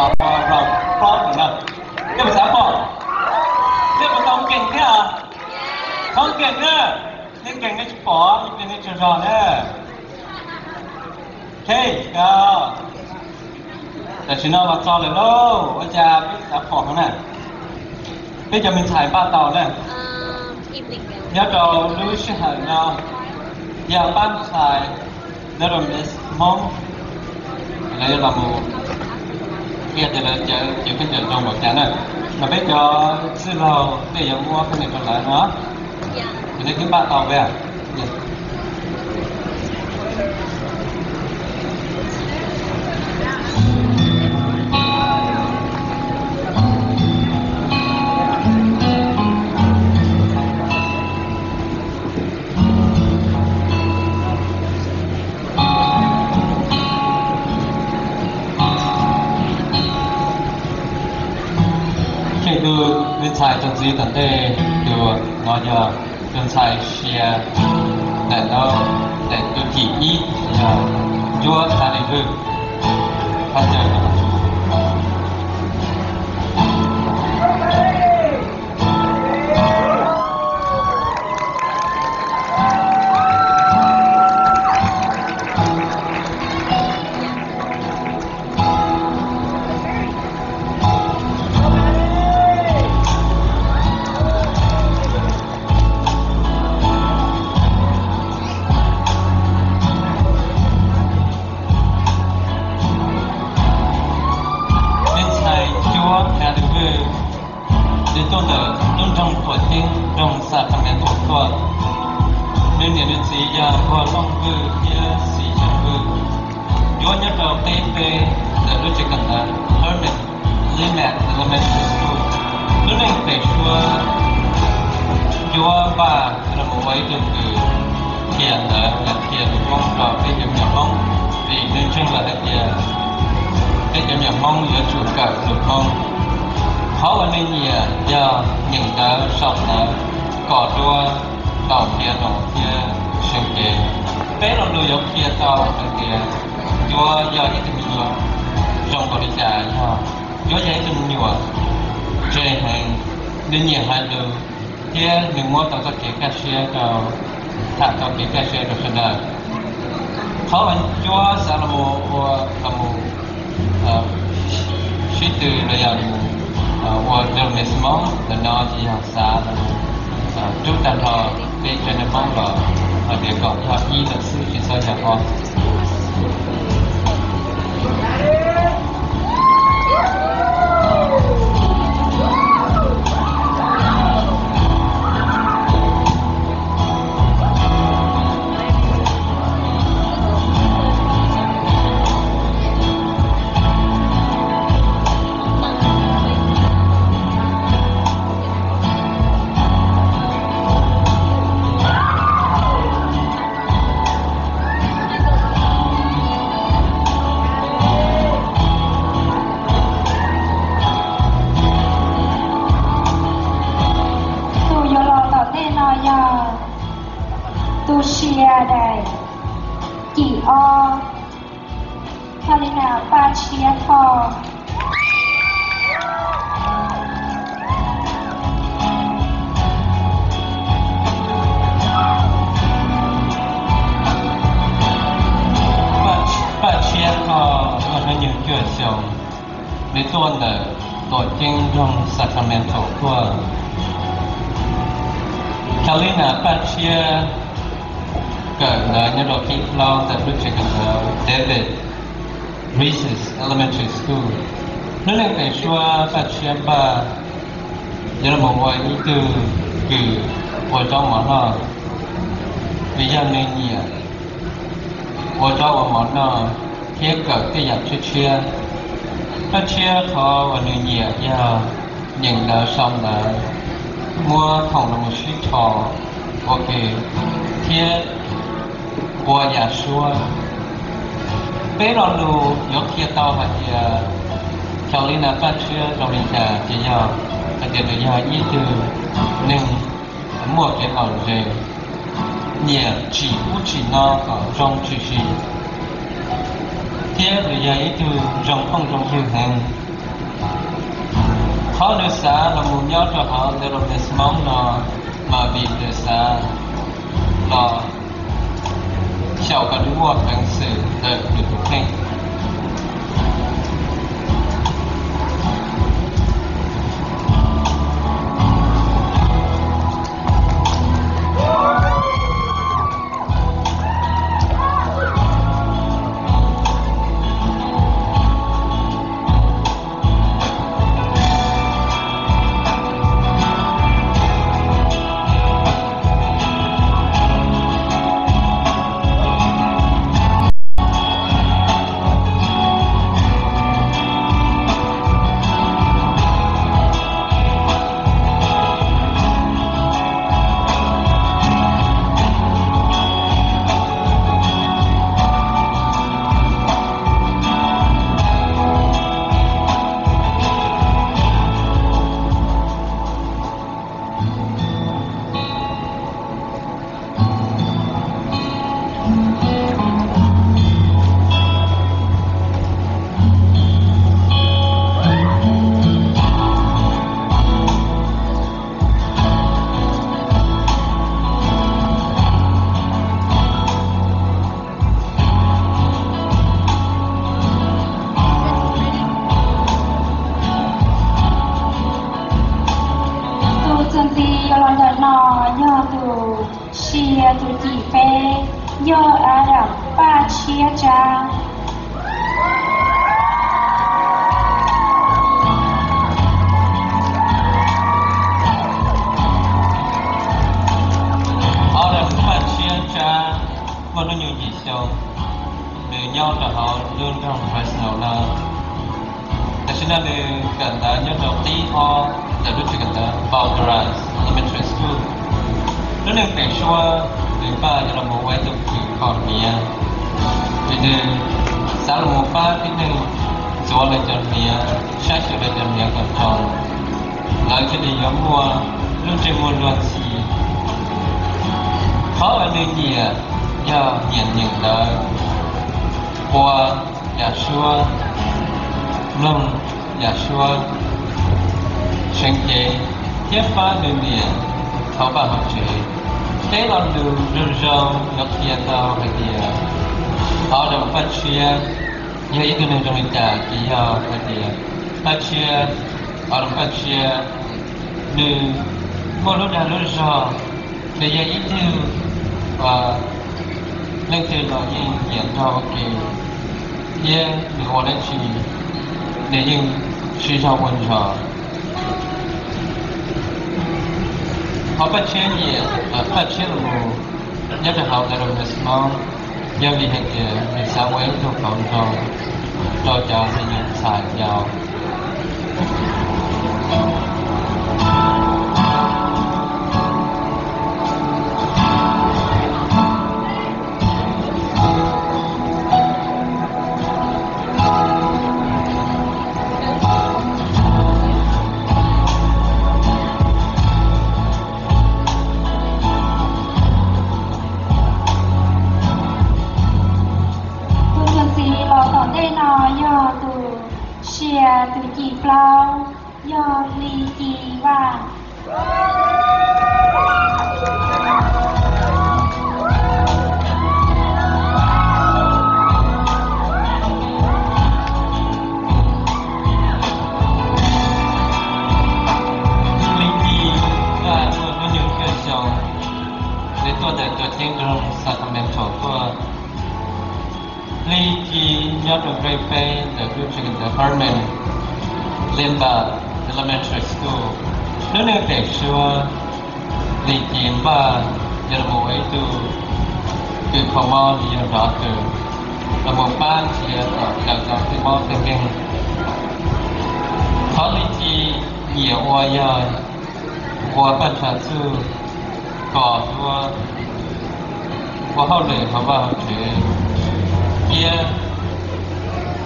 Los rau plaub tus na. Nej puas xav pom? Nej puas tau nkees thiab? Tau nkees na. Nej nkees nej tsis pom, nej nkees nej tsaug zog na. Tam sim no los txog lawm lauj, ua cas peb xav pom heev na? Peb cov me ntxhais npaj tau na. Nyob rau lub sij hawm no yog pab ntxhais Little Miss Hmoob, lawv yuav los mus qhia tias lawv cov keeb cam zoo npaum cas na. Mas peb cov txwj laug nej yuav muab peb nej rau lawv no, ces nej twb npaj tau peb. Ces tus me ntxhais txuas ntxiv tom ntej, tus no yog tus ntxhais sia ntawm no, ntawm tus thib ib yog Cuab Tha Li Vwj. Qhov chaw Me ntxhais Cuab Tha Li Vwj, nws tuaj ntawm lub nroog Tuam Ceeb, nroog Sacramento tuaj. Nws niam nws txiv yog Npuag Looj Vwj thiab Xis Xyooj Vwj. Cuab nyob rau qib peb ntawm lub tsev kawm ntawv Herman Limack Elementary School. Lub neej pem suab Cuab npaj los mus ua ib tug kws qhia ntawv, qhia lus Hmoob rau peb cov me nyuam Hmoob, vim nws ntseeg lawm hais tias peb cov me nyuam Hmoob yuav tsum kawm lus Hmoob. Qhov uas nws nyiam yog nyeem ntawv sau ntawv, kos duab, tau qhia zoo thiab seev cev. Peb lo lus yuav qhia tau hais tias Cuab yog ib tug me nyuam zoo npaum li cas, yog Cuab yog ib tug me nyuam ntse heev, nws nyiam hais lus thiab nws muab tau txoj kev kaj siab rau, tham tau kev kaj siab rau sawv daws. Qhov uas Cuab xav los ua, los mus sib tw los yog ua Little Miss Hmoob ntawm no ces yog xav los rub tag nrho peb cov neeg Hmoob los hais tias kom yog ib lawm xwb tsis txhob yog ob. Tus yuav los tom ntej no yog tus sia daim cim ob, Kalina Paj Tshiab Thoj. Paj Tshiab Thoj muaj hnub nyoog cuaj xyoo, nws tuaj ntawm Tuam Ceeb nroog Sacramento tuaj. Kalina Paj Tshiab kawm ntawv nyob rau qib plaub ntawm lub tsev kawm ntawv David Reeses Elementary School. Lub neej pem suab Paj Tshiab npaj yuav los mus ua ib tug kws ua zaub mov noj, vim yog nws nyiam ua zaub ua mov noj thiab kawm tej yam tshiab tshiab. Paj Tshiab qhov uas nws nyiam yog nyeem ntawv sau ntawv, muab khoom los mus sib tho ua ke thiab ua yam suab. Peb lo lus yuav qhia tau hais tias Kalina Paj Tshiab zoo li cas ces yog hais tias nws yog ib tug neeg muaj kev lom zem, nyiam tsim ub tsim no kom zoo tshwm sim, thiab nws yog ib tug zoo phooj zoo ywg heev. Qhov nws xav los mus nyob rau hauv Little Miss Hmoob no mas vim nws xav los xyaum kom nws muaj peev xwm ntawm nws tus kheej. Tus txuas ntxiv yuav los ntawm no yog tus sia tus cim peb, yog Adam Paj Tshiab Tsab. Adam Paj Tshiab Tsab muaj hnub nyoog yim xyoo, nws nyob rau hauv lub nroog Fresno no. Tam sim no nws kawm ntawv nyob rau qib ob ntawm lub tsev kawm ntawv Boundary Elementary School. Lub neej pem suab nws npaj yuav los mus ua ib tug kws kho hniav, vim nws xav los mus pab tib neeg ntxuav lawv cov hniav, saib xyuas lawv cov hniav kom zoo, lawv thiaj li yuav muaj lub ntsej muag luag ntxhi. Qhov uas nws nyiam yog nyiam nyeem ntawv, ua yam suab, mloog yam suab, seev cev thiab pab nws niam hauv vaj hauv tsev. Peb lo lus zoo zoo yuav qhia tau hais tias Adam Paj Tshiab yog ib tug neeg zoo li cas, ces yog hais tias Paj Tshiab, Adam Paj Tshiab, nws muaj lub dag lub zog, nws yog ib tug leej twg los yeej nyiam nrog ua ke, thiab nws ua dab tsi nws yeej sib zog ua nrog. Qhov Paj Tshiab nyiam, Paj Tshiab los mus nyob rau hauv Little Miss Hmoob yog vim hais tias nws xav ua ib tug qauv nroog rau cov me nyuam ntxhais yau. Tus txuas ntxiv los tom ntej no yog tus sia tus cim plaub, yog Hli Ci Vaj. Hli Ci Vaj muaj hnub nyoog cuaj xyoo, nws tuaj ntawm tuam ceeb nroog Sacramento tuaj. Hli Ci nyob rau grade peb ntawm lub tsev kawm ntawv Herman Limba Elementary School. Lub neej pem suab, Hli Ci npaj yuav los mus ua ib tug kws kho mob los yog doctor, los mus pab nrhiav kom daws cov kws mob kev nkeeg. Qhov Hli Ci nyiam ua yog ua paj ntsha txuj, kos duab, ua hauj lwm hauv vaj hauv tsev, thiab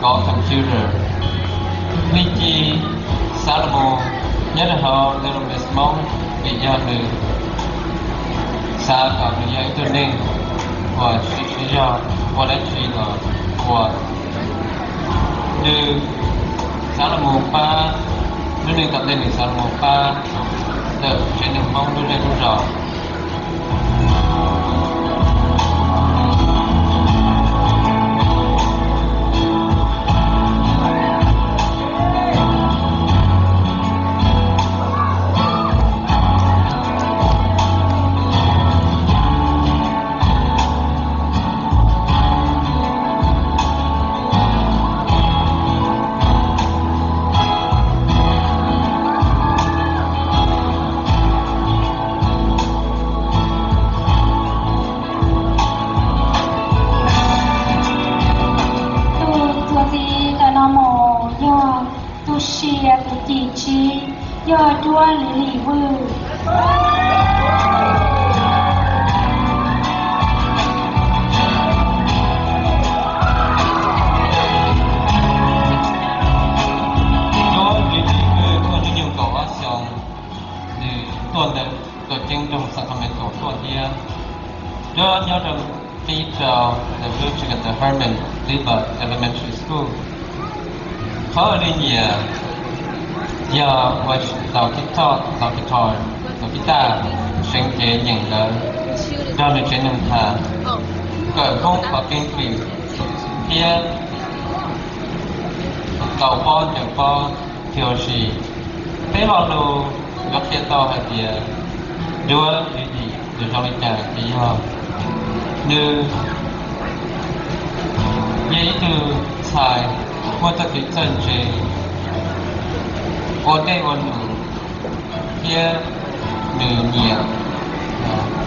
kov computer. Hli Ci xav los mus nyob rau hauv Little Miss Hmoob vim yog nws xav kom nws yog ib tug neeg uas siv zog ua dab tsi los ua. Nws Xav los mus pab, lub neej tom ntej nws xav los mus pab ntawm tsev neeg Hmoob lub zej lub zos. Tus txuas ntxiv ntawm no mus yog tus sia tus cim tsib, yog Duab Lis Lis Vwj. Duab Lis Lis Vwj muaj hnub nyoog kaum ob xyoos, nws tuaj ntawm tuam ceeb nroog Sacramento tuaj thiab. Duab nyob rau qib rau ntawm lub tsev kawm ntawv Herman Lippard Elementary School. Qhov uas nws nyiam yog ua, ntaus guitar, ntaus guitar, ntaus guitar, seev cev nyeem ntawv, nrog nws tsev neeg tham, kawm Hmoob qhov keeb kwm, thiab tau pob ncaws pob thiab ua si. Peb lo lus yuav qhia tau hais tias Duab Lis Lis nws zoo li cas ces yog nws yog ib tug ntxhais muaj txoj kev txawj ntse, ua dej ua num, thiab nws nyiam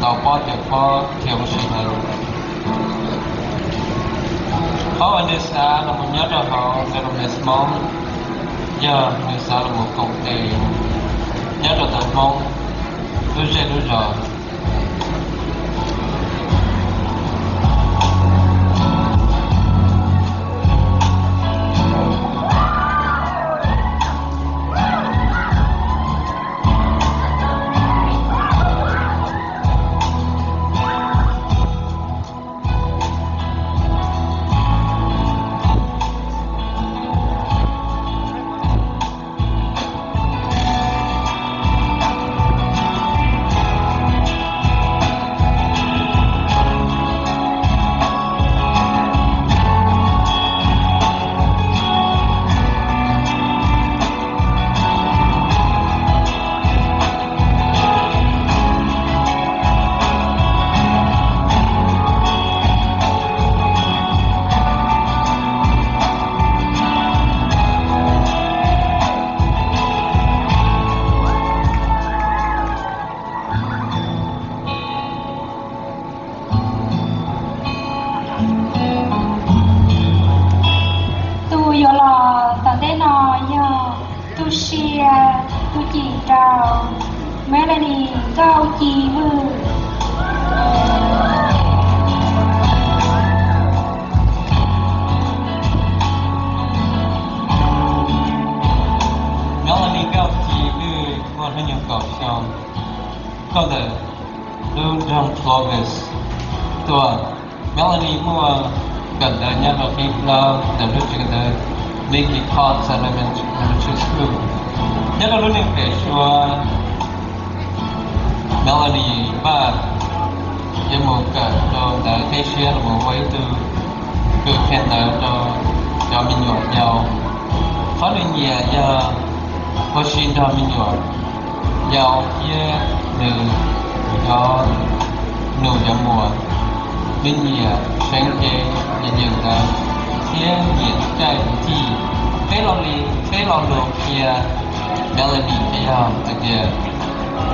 tau pob ncaws pob thiab ua si heev. Qhov uas nws xav los mus nyob rau hauv Ntxhais Hmoob yog nws xav los mus koom tes nyob rau ntawm Hmoob lub zej lub zos. Tus yuav los tom ntej no yog tus sia tus cim rau Melanie Nkauj Ci Vwj. Melanie Nkauj Ci Vwj muaj hnub nyoog kaum xyoo, tuaj ntawm lub nroog Clovis tuaj. Melanie muaj kawm ntawv nyob rau qib plaub ntawm lub tsev kawm ntawv Mickey Potts Elementary School. Nyob rau lub neej pem suab, Melanie npaj yuav mus kawm rau ntawv teb siab los mus ua ib tug kws qhia ntawv rau cov me nyuam yau. Qhov nws nyiam yog ua si nrog me nyuam yau thiab nws cov nus cov muam. Nws nyiam seev cev nyeem ntawv thiab nyiam caij tij. Peb lo li, peb lo lus qhia Melanie ces yog hais tias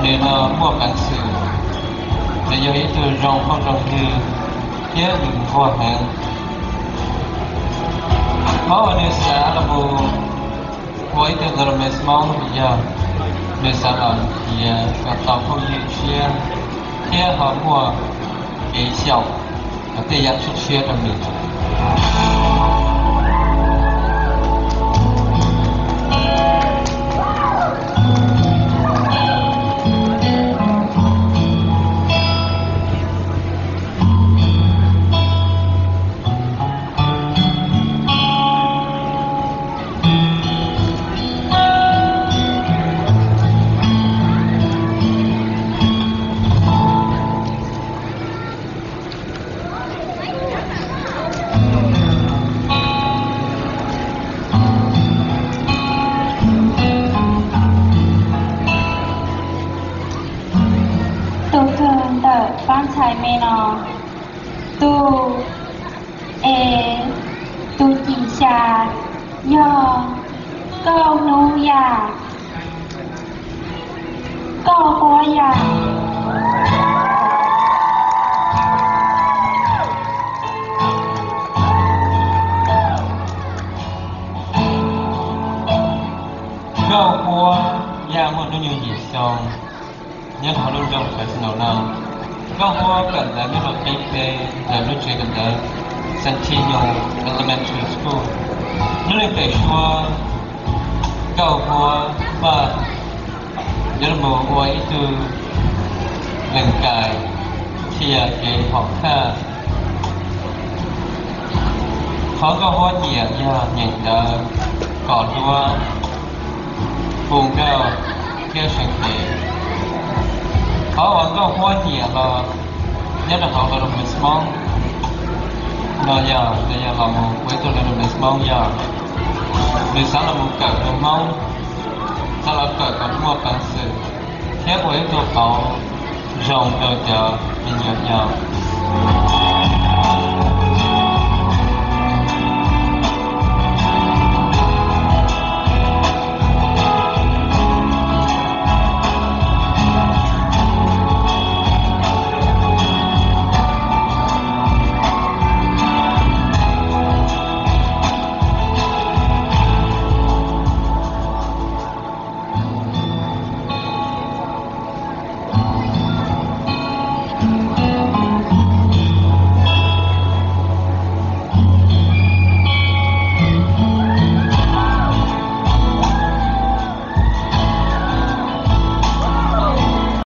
nws no muaj peev xwm, nws yog ib tug zoo phooj zoo ywg thiab nws nquag heev. Qhov uas nws xav los mus ua ib tug Ntxhais Hmoob yog nws xav los nrhiav kom tau phooj ywg tshiab thiab ho muaj kev xyaum tej yam tshiab tshiab rau nws. Tus, es, tus cim xya yog Nkauj Hnub Yaj. Nkauj Huab Yaj. Nkauj Huab Yaj muaj hnub nyoog yim xyoo, nyob rau lub nroog Fresno no. Nkauj Huab kawm ntawv nyob rau qib peb ntawm lub tsev kawm ntawv Centennial Elementary School. Lub neej pem suab Nkauj Huab npaj yuav los mus ua ib tug neeg kais thiab kev hom khaj. Qhov Nkauj Huab nyiam yog nyeem ntawv, kos duab, hu nkauj thiab seev cev. Qhov uas Nkauj Huab nyiam los nyob rau hauv lus nug Hmoob no yog, nws yog los mus ua ib tug lus nug Hmoob yog nws xav los mus kawm lus Hmoob, xav los kawm kom muaj peev xwm thiab ua ib tug qauv zoo rau cov me nyuam yaus.